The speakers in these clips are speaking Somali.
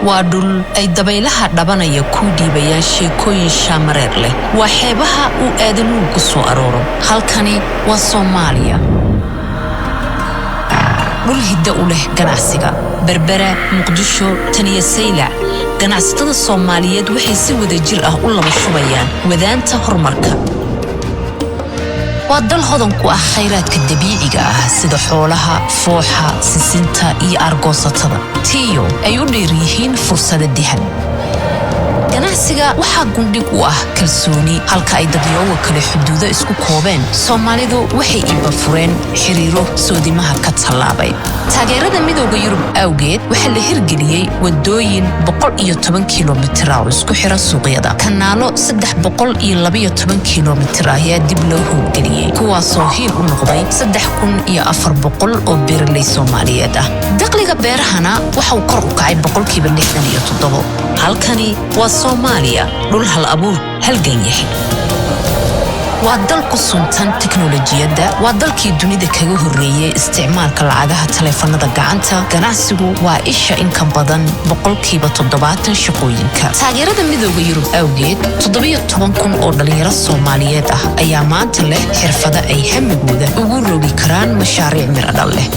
Waa dhul ay dabaylaha dhabanaya kuu dhiibayaan sheekooyin shaamareer leh. Waa xeebaha uu aadanuhu ku soo arooro. Halkani waa Soomaaliya, dhul hiddo u leh ganacsiga. Berbera, Muqdisho, taniyo Saylac, ganacsatada Soomaaliyeed waxay si wada jir ah u laba shubayaan wadaanta horumarka. Waa dal hodan ku ah khayraadka dabiiciga ah sida xoolaha, fooxa, sisinta iyo aargoosatada, tiyo ay u dheer yihiin fursado dihan. Ganacsiga waxaa gundhig u ah kalsooni. Halka ay dadyooga kale xuduudo isku koobeen, Soomaalidu waxay iba fureen xiriiro soodimaha ka tallaabay. Taageerada Midooda Yurub awgeed, waxaa la hirgeliyey wadooyin 110 kilomitir ah oo isku xira suuqyada. Kanaalo 312 kilomitir ah ayaa dib loo howlgeliyey, kuwaasoo hiil u noqday 3400 oo beeraley Soomaaliyeed ah. Dakhliga beerahana waxauu kor u kacay 67%. Halkani waa Soomaaliya, dhul hal abuur halgan yahay. Waa dal ku suntan teknolojiyadda. Waa dalkii dunida kaga horreeyey isticmaalka lacagaha taleefanada gacanta. Ganacsigu waa isha in ka badan 70% shaqooyinka. Taageerada Midooda Yurub awgeed, 17,000 oo dhallinyaro Soomaaliyeed ah ayaa maanta leh xirfado ay hamigooda ugu rogi karaan mashaariic miradhal leh.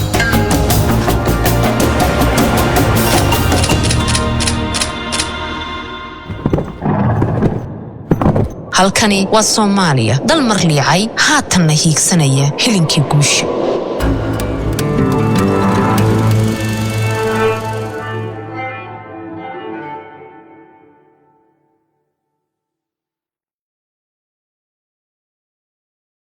Halkani waa Soomaaliya, dal mar liicay, haatanna hiigsanaya hilinkii guusha.